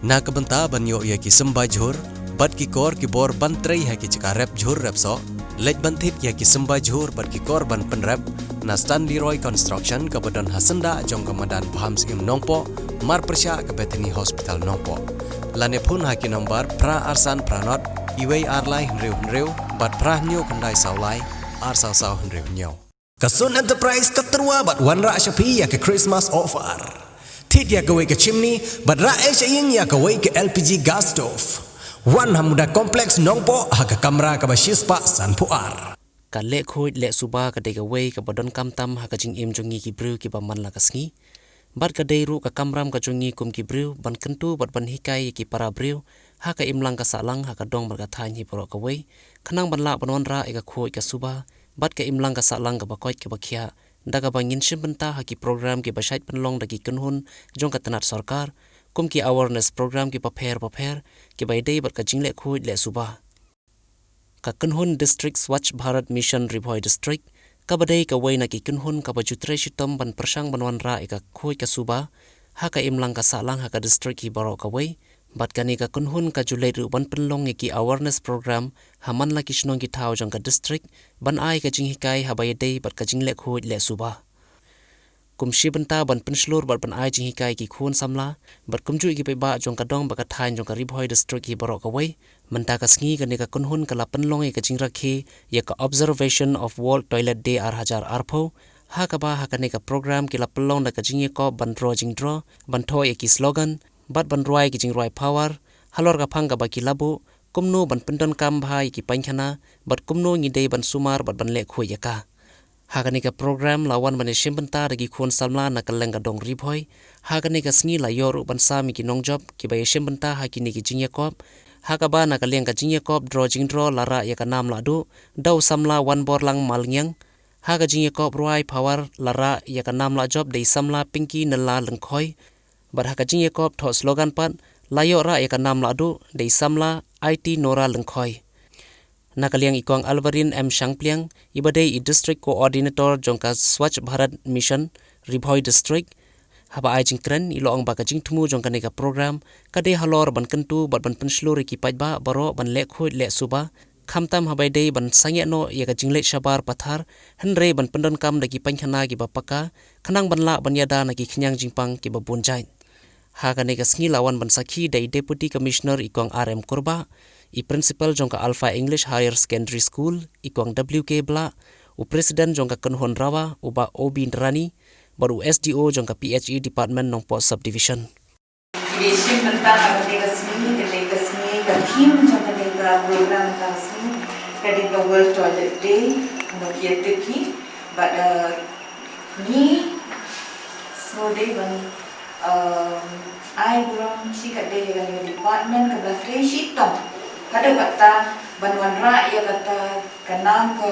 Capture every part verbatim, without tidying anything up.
Na ka bynta ban ïoh ïa ki symbai jhur bad ki kor ki bor ban trei ha ki jaka rep jhur rep soh, leit ban thied ïa ki symbai jhur bad ki kor ban pynrep na Stanley Roy Construction kaba don ha syndah jong ka madan Bham Syiem Nongpoh, mar pyrshah ka Bethany Hospital Nongpoh. Lane phone ha ki nombar phra ar san phra nod, iwei ar lai hynriew hynriew bad phra hynñiew khyndai saw lai, ar saw saw hynriew hynñiew. Ka Sun Enterprise ka tyrwa bad wanrah sha phi ïa ka Christmas offer. Thied ïa kawei ka chimney bad rah ei sha ïing ïa kawei ka L P G gas stove. Wan ha Muda Complex Nongpoh ha ka kamra kaba shispah sanphew ar. Ka leh khuid leh suba ka dei kawei kaba donkam tam ha ka jingim jong ngi ki briew kiba man la ka sngi. Bad ka dei ruh ka kamram ka jong ngi kum ki briew ban kyntu bad ban hikai ïa ki para briew ha ka imlang ka sahlang, ha ka dong bad ka thaiñ hi baroh kawei, khnang ban lah ban wanrah ïa ka khuid ka suba bad ka imlang ka sahlang kaba koit kaba khiah, da kaba ngin shim bynta ha ki program kiba shait pynlong da ki kynhun jong ka tnat sorkar, kum ki awareness program kiba pher bapher kiba ïadei bad ka jingleh khuid leh suba. Ka kynhun District Swachh Bharat Mission Ri Bhoi District, kaba dei kawei na ki kynhun kaba ju trei shitom ban pyrshang ban wanrah ïa ka khuid ka suba ha ka imlang ka sahlang ha ka district hi baroh kawei, bad kane ka kynhun ka ju leit ruh ban pynlong ïa ki awareness program ha man la ki shnong ki thaw jong ka district, ban ai ka jinghikai haba ïadei bad ka jingleh khuid leh suba. Kum shi bynta ban pynshlur bad ban ai jinghikai ki khun samla bad kumjuh ki paidbah jong ka dong bad ka thaiñ jong ka Ri Bhoi District hi baroh kawei, mynta ka sngi kane ka kynhun ka la pynlong ïa ka jingrakhe ïa ka Observation of World Toilet Day ar hajar arphew, ha kaba ha kane ka program ki la pynlong da ka jingïakop ban draw jingdraw, ban thoh ïa ki slogan bad ban rwai ki jingrwai phaw ar halor ka phang kaba ki la buh, kumno ban pyndonkam bha ïa ki painkhana bad kumno ngi dei ban sumar bad ban leh khuid ïa ka. Ha kane ka program la wan ban ïashim bynta da ki khun samla na kylleng ka dong Ri Bhoi. Ha kane ka sngi la ïoh ruh ban sam ïa ki nongjop kiba ïashim bynta ha kine ki jingïakop. Ha kaba na ka liang ka jingïakop draw jingdraw la rah ïa ka nam lahduh da u samla Wanborlang Malngiang. Ha ka jingïakop rwai phaw ar la rah ïa ka nam lahjop da i samla Pinky Nylla Lyngkhoi. Bad ha ka jingïakop thoh slogan pat la ïoh rah ïa ka nam lahduh da i samla Aiti Nora Lyngkhoi. Na ka liang i Kong Alvarin M Shangpliang, iba dei i District Coordinator jong ka Swachh Bharat Mission, Ri Bhoi District, haba ai jingkren i la ong ba ka jingthmu jong kane ka program ka dei halor ban kyntu bad ban pynshlur ïa ki paidbah baroh ban leh khuid leh suba, khamtam haba ïadei ban sangeh noh ïa ka jingleit shabar pathar, hynrei ban pyndonkam da ki painkhana kiba paka, khnang ban lah ban ïada na ki khñiang jingpang kiba bun jait. Ha kane ka sngi la wan ban sakhi da i Deputy Commissioner i Kong R M Kurbah, i Principal jong ka Alpha English Higher Secondary School, i Kong W K Blah, u President jong ka kynhun RAWA, u Bah O B Rani, bad u S D O jong ka P H E Department Nongpoh Subdivision. Ki dei shim bynta ha kane ka sngi, kane ka sngi, ka theme jong kane ka program ka sngi ka dei ka World Toilet Day, kumba ki ïatip hi, bad, uh, ngi sngewdei ban, um, ai burom shi katdei ïa kane ka department kaba la trei shitom haduh katta ban wanrah ïa kata ka nam ka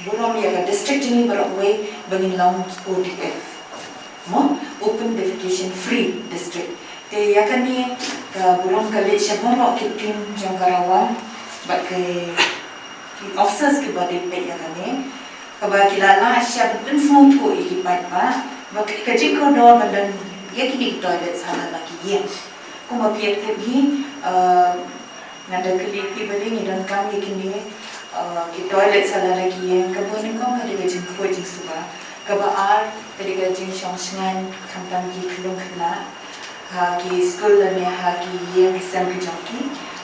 burom ïa ka district jong ngi baroh kawei ba ngin long O D F. Mo, Open Defecation Free District. Te ïa kane ka burom ka leit sha baroh ki team jong ka RAWA bad ki, ki officers kiba dei peit ïa kane, kaba ki la lah shisha ban pynsngewthuh ïa ki paidbah ba ka jingkordor ban don ïa kine ki toilets ha la ki ïing. Kumba phi ïatip hi, uh, nga da kylli phi ba dei ngi donkam ïa kine, uh, ki toilets ha la ki ïing, kaba nyngkong ka dei ka jingkhuid jingsuba, kaba ar ka dei ka jingshong shngaiñ khamtam ki khyllung khynnah ha ki skul lane ha ki ïing ki sem ki jong ki.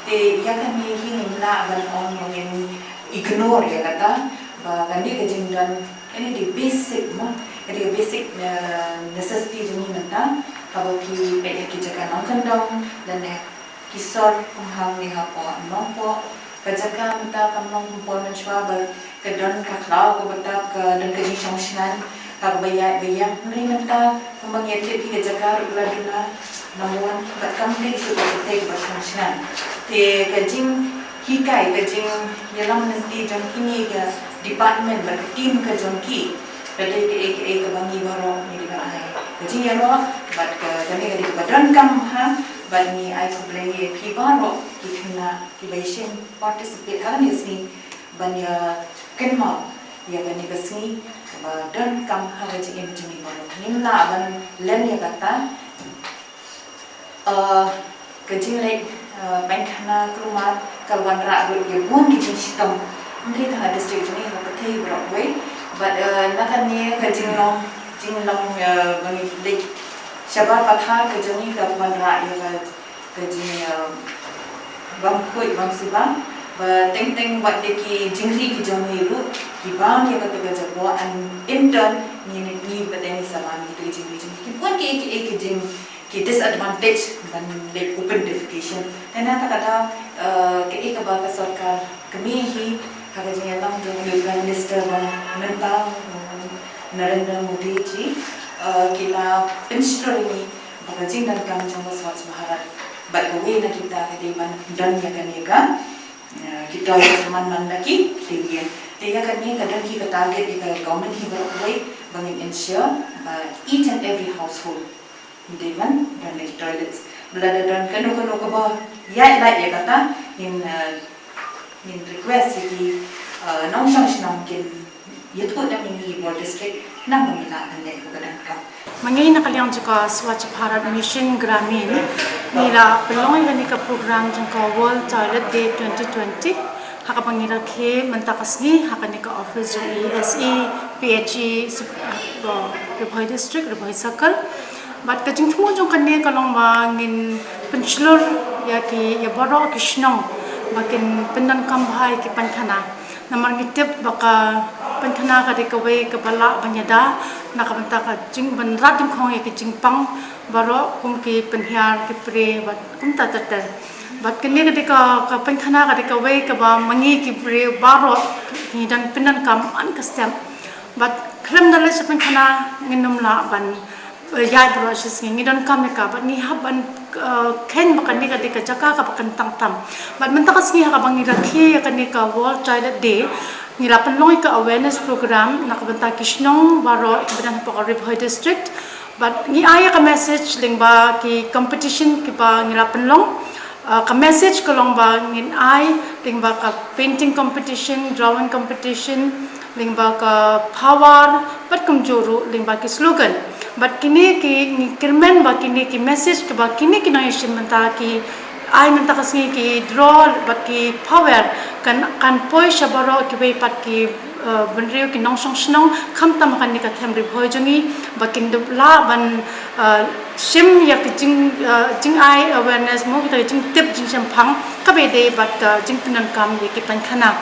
Te ïa kane hi ngim lah ban ong ba ngin ignore ïa kata, ba kane ka jingdon, kane dei basic mo, kane dei basic, uh, necessity jong ngi mynta, haba phi peit ïa ki jaka nongkyndong lane ki sor kumhang ne hapoh Nongpoh, ka jaka mynta kam long kum poi mynshuwa ba ka don ka khlaw kaba tap, ka don ka jingshong shngaiñ ha kaba ïaid ba ïeng. Hynrei mynta kumba ngi ïatip hi ka jaka ruh ka la duna, number one, bad kam dei shuh ka jaka kaba shong shngaiñ. Te ka jinghikai, ka jingïalam lynti jong kine ka department bad ka team ka jong ki, ka dei kaei kaei kaba ngi baroh ngi dei ban ai ka jingïaroh, bad ka, kane ka dei kaba donkam bha, bad ngi ai khublei ïa phi baroh ki khynnah kiba ïashim participate ha kane ka sngi ban ïa kynmaw ïa kane ka sngi kaba donkam ha ka jingim jong ngi baroh. Ngim lah ban len ïa kata. Uh, Ka jingleit, eh, pynkhana kulmar ka la wanrah ruh ïa bun ki jingshitom. Ym dei tang ha district jong ngi, ha pyrthei baroh kawei. Bad, eh, na kane ka jinglong, jinglong, eh, ba ngi leit shabar pathar ka jong ngi ka wanrah ïa ka, ka jing, eh, bam khuid bam suba. Ba teng teng wat ïa ki jingri ki jong ngi ruh ki bam ïa kata ka jaka, and in turn ngi, ngi pat ngi sa bam ïa kita ki jingri jong ngi. Ki bun ki, ki, ki jing ki disadvantage ban leit open defecation. Te na kata ka daw, eh, kaei kaba ka sorkar kmie hi ha ka jingïalam jong u Prime Minister ba mynta, eh, Narendra Modi ji, eh, ki la pynshlur ïa ngi ba ka jingdonkam jong ka Swachh Bharat bad kawei na kita ka dei ban don ïa kane ka, eh, ki toilet man man la ki, te ïa, te ïa kane ka don ki ka target ïa ka government hi baroh kawei ba ngin ensure ba each and every household Dei ban don leh toilets. Lada don kano kano kaba ïaid lait ïa kata, ngin, eh, ngin request ïa ki, eh, nongshong shnong kin ïathuh na ngi, ngi bor district, nang ba ngi lah ban leh ïa ka donkam. Ma ngi na ka liang jong ka Swachh Bharat Mission Gramin, ngi la pynlong ïa kane ka program jong ka World Toilet Day twenty twenty. Ha kaba ngi rakhe mynta ka sngi ha kane ka office jong E S E, P H E, Suk-, uh, Ri Bhoi District, Ri Bhoi Circle. Bad ka jingthmu jong kane ka long ba ngin pynshlur ïa ki, ïa baroh ki shnong ba kin pyndonkam bha ïa ki painkhana. Namar ngi tip ba ka painkhana ka dei kawei kaba lah ban ïada na ka bynta ka jing, ban rat jingkhong ïa ki jingpang baroh kum ki pynhiar, ki pre bad kumta ter ter. Bad kane ka dei ka, ka painkhana ka dei kawei kaba ma ngi ki briew baroh ngi dang pyndonkam man ka step. Bad khlem da leit sha painkhana ngin ym lah ban, eh, ïaid baroh shi sngi, ngi donkam ïa ka. Bad ngi hap ban, eh, kheiñ ba kane ka dei ka jaka kaba kyntang tam. Bad mynta ka sngi ha kaba ngi rakhe ïa kane ka World Toilet Day, ngi la pynlong ïa ka awareness program na ka bynta ki shnong baroh kiba don hapoh Ri Bhoi District. Bad ngi ai ïa ka message lyngba ki competition kiba ngi la pynlong. Ah, ka message ka long ba ngin ai lyngba ka painting competition, drawing competition, lyngba ka phaw ar, bad kumjuh ruh lyngba ki slogan. Bad kine ki, ngi kyrmen ba kine ki message kiba kine ki nongïashim bynta ki ai mynta ka sngi, ki draw bad ki phaw ar, kan, kan poi sha baroh kiwei pat ki, eh, bynriew, ki nongshong shnong, khamtam ha kane ka them Ri Bhoi jong ngi, ba kin dup lah ban, eh, shim ïa ka jing, eh, jingai awareness, mo, kita ka jingtip jingshemphang kaba ïadei bad ka jingpyndonkam ïa ki painkhana.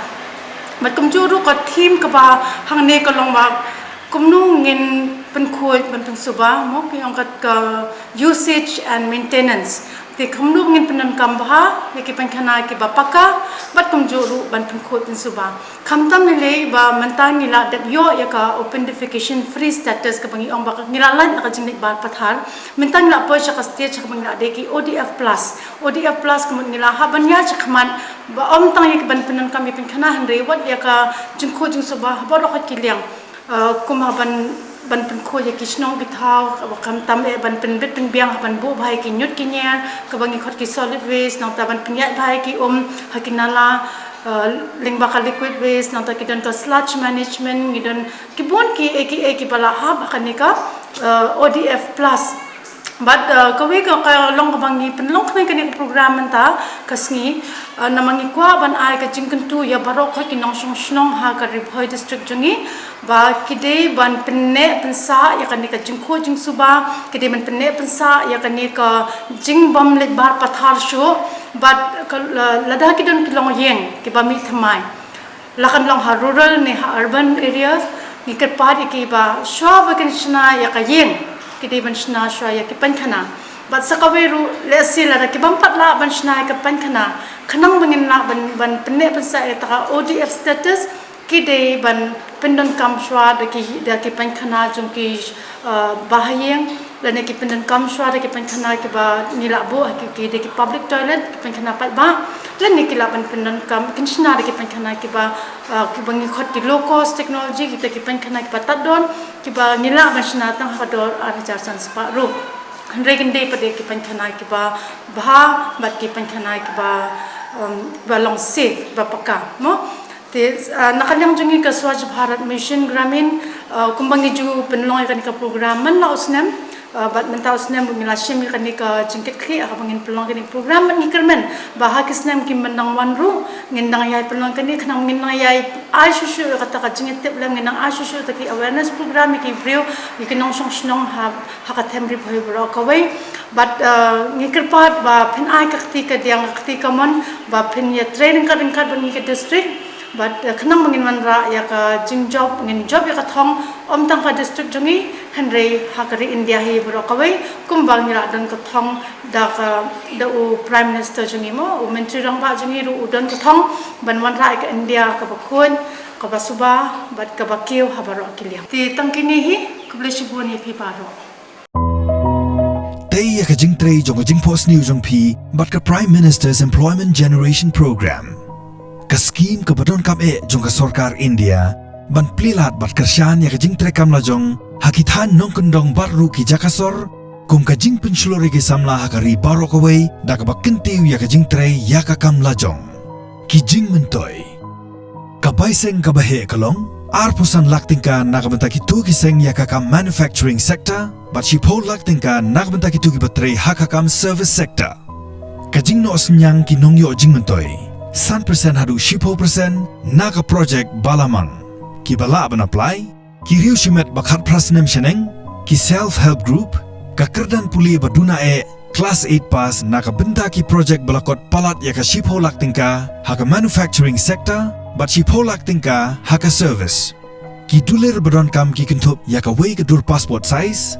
Bad kumjuh ruh ka theme kaba hangne ka long ba kumno ngin pynkhuid ban pynsuba, mo, ki ong kat ka usage and maintenance. Te kumno ngin pyndonkam bha ïa ki painkhana kiba paka, bad kumjuh ruh ban pynkhuid pynsuba. Khamtam lei lei ba mynta ngi la dep ïoh ïa ka open defecation free status kaba ngi ong ba ngi la lait na ka jingleit bar pathar. Mynta ngi la poi sha ka stage kaba ngi la dei ki O D F plus. O D F plus ka mut ngi la hap ban ïaid shakhmat ba ym tang ïa ki ban pyndonkam ïa ki painkhana, hynrei wat ïa ka jingkhuid jingsuba ha baroh ki liang. Uh, kum ha ban, ban pynkhuid ïa ki shnong ki thaw, kaba khamtam eh ban pynbit pynbiang ha ban buh bha ïa ki ñiut ki ñiar, kaba ngi khot ki solid waste, nangta ban pynïaid bha ïa ki um ha ki nala, uh, lyngba ka liquid waste, nangta ki don ka sludge management, ngi don ki bun ki, eh, ki, eh, kiba la hap ha kane ka, uh, O D F plus. Bad, uh, kawei ka, ka long kaba ngi pynlong kane, kane ka program mynta ka sngi, uh, namar ngi kwah ban ai ka jingkyntu ïa baroh ki nongshong shnong ha ka Ri Bhoi District jong ngi, ba ki dei ban pynneh pynsah ïa kane ka jingkhuid jingsuba, ki dei ban pynneh pynsah ïa kane ka jingbym leit bar pathar shuh, bad ka, la-, lada ki don ki longïing kiba mih thymmai. La kan long ha rural ne ha urban areas, ngi kyrpad ïa ki ba shuwa ba kin shna ïa ka ïing, ki dei ban shna shuwa ïa ki painkhana. Bad sa kawei ruh, lehse lada ki bym pat lah ban shna ïa ka painkhana, khnang ba ngin lah ban, ban pynneh pynsah ïa kata ka O D F status, ki dei ban pyndonkam shuwa da ki, da ki painkhana jong ki, uh, bahaïing, lane ki pyndonkam shuwa da ki painkhana kiba ngi la buh ha ki, ki dei ki public toilet, ki painkhana paidbah, lane ki lah ban pyndonkam, kin shna da ki painkhana kiba, uh, kiba ngi khot ki low cost technology, kita ki painkhana kiba tad don, kiba ngi lah ban shna tang ha ka dor ar hajar san spah ruh. Hynrei kin dei pat da ki painkhana kiba bha, bad ki painkhana kiba, um, ba long safe, ba paka, mo? Te, ah, na ka liang jong ngi ka Swachh Bharat Mission Gramin, ah, kumba ngi ju pynlong ïa kane ka program man la u snem, Uh, bad mynta u snem ruh ngi la shim ïa kane ka jingkitkhlieh ha kaba ngin pynlong kane ka program, bad ngi kyrmen ba ha ki snem ki ban nang wan ruh ngin nang ïai pynlong kane, khnang ngin nang ïai ai shuh shuh ïa kata ka jingïatiplem, ngin nang ai shuh shuh ïa ki awareness program ïa ki briew, ïa ki nongshong shnong ha, ha ka them Ri Bhoi baroh kawei. Bad, uh, ngi kyrpad ba phin ai ka kti kadiang, ka kti kamon, ba phin ïatrei ryngkat ryngkat bad ngi ka district. Bad, uh, khnang ba ngin wanrah ïa ka jingjop, ngin jop ïa ka thong, ym tang ka district jong ngi, hynrei ha ka ri India hi baroh kawei, kumba ngi la don ka thong da ka, da u Prime Minister jong ngi mo, u Myntri Rangbah jong ngi ruh u don ka thong ban wanrah ïa ka India kaba khuid, kaba suba bad kaba kiew ha baroh ki liang. Te tang kine hi, khublei shibun ïa phi baroh. Tei ïa ka jingtrei jong ka jingphohsniew jong phi bad ka Prime Minister's Employment Generation Program, ka skhim kaba donkam eh jong ka sorkar India ban plie lad bad kyrshan ïa ka jingtreikam lajong ha ki thaiñ nongkyndong bad ruh ki jaka sor, kum ka jingpynshlur ïa ki samla ha ka ri baroh kawei da kaba kyntiew ïa ka jingtrei ïa ka kam lajong. Ki jingmyntoi. Ka bai seng kaba heh ka long arphew san lak tyngka na ka bynta kito ki seng ïa ka kam manufacturing sector, bad shiphew lak tyngka na ka bynta kito kiba trei ha ka kam service sector. Ka jingnoh synñiang ki nongïoh jingmyntoi, san percent haduh shiphew percent na ka project ba la mang. Kiba lah ban apply, ki riew shimet ba khatphra snem shaneng, ki self help group, ka kyrdan pule ba duna eh, class eight pass na ka bynta ki project ba la kot palat ïa ka shiphew lak tyngka ha ka manufacturing sector, bad shiphew lak tyngka ha ka service. Ki dulir ba donkam ki kynthup ïa kawei ka dur passport size,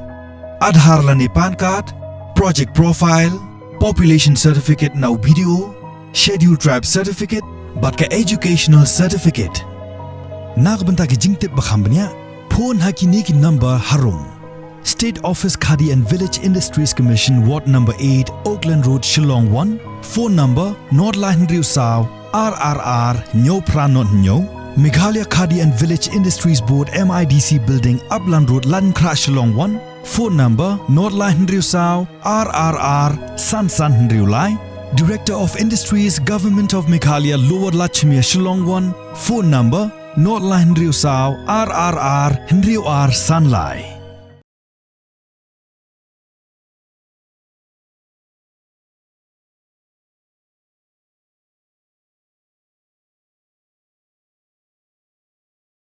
Aadhaar lane PAN card, project profile, population certificate na u B D O, scheduled tribe certificate, bad ka educational certificate. Na ka bynta ki jingtip ba kham bniah, phone ha kine ki number harum. State Office Khadi and Village Industries Commission, Ward number eight, Oakland Road, Shillong one, phone number, nod lai hynriew saw, ar ar ar, hynñiew phra nod hynñiew. Meghalaya Khadi and Village Industries Board, M I D C Building, Upland Road, Laitumkhrah, Shillong one, phone number, nod lai hynriew saw, ar ar ar, san san hynriew lai. Director of Industries, Government of Meghalaya, Lower Lachmere, Shillong one, phone number, nod lai hynriew saw, ar ar ar, hynriew ar san lai.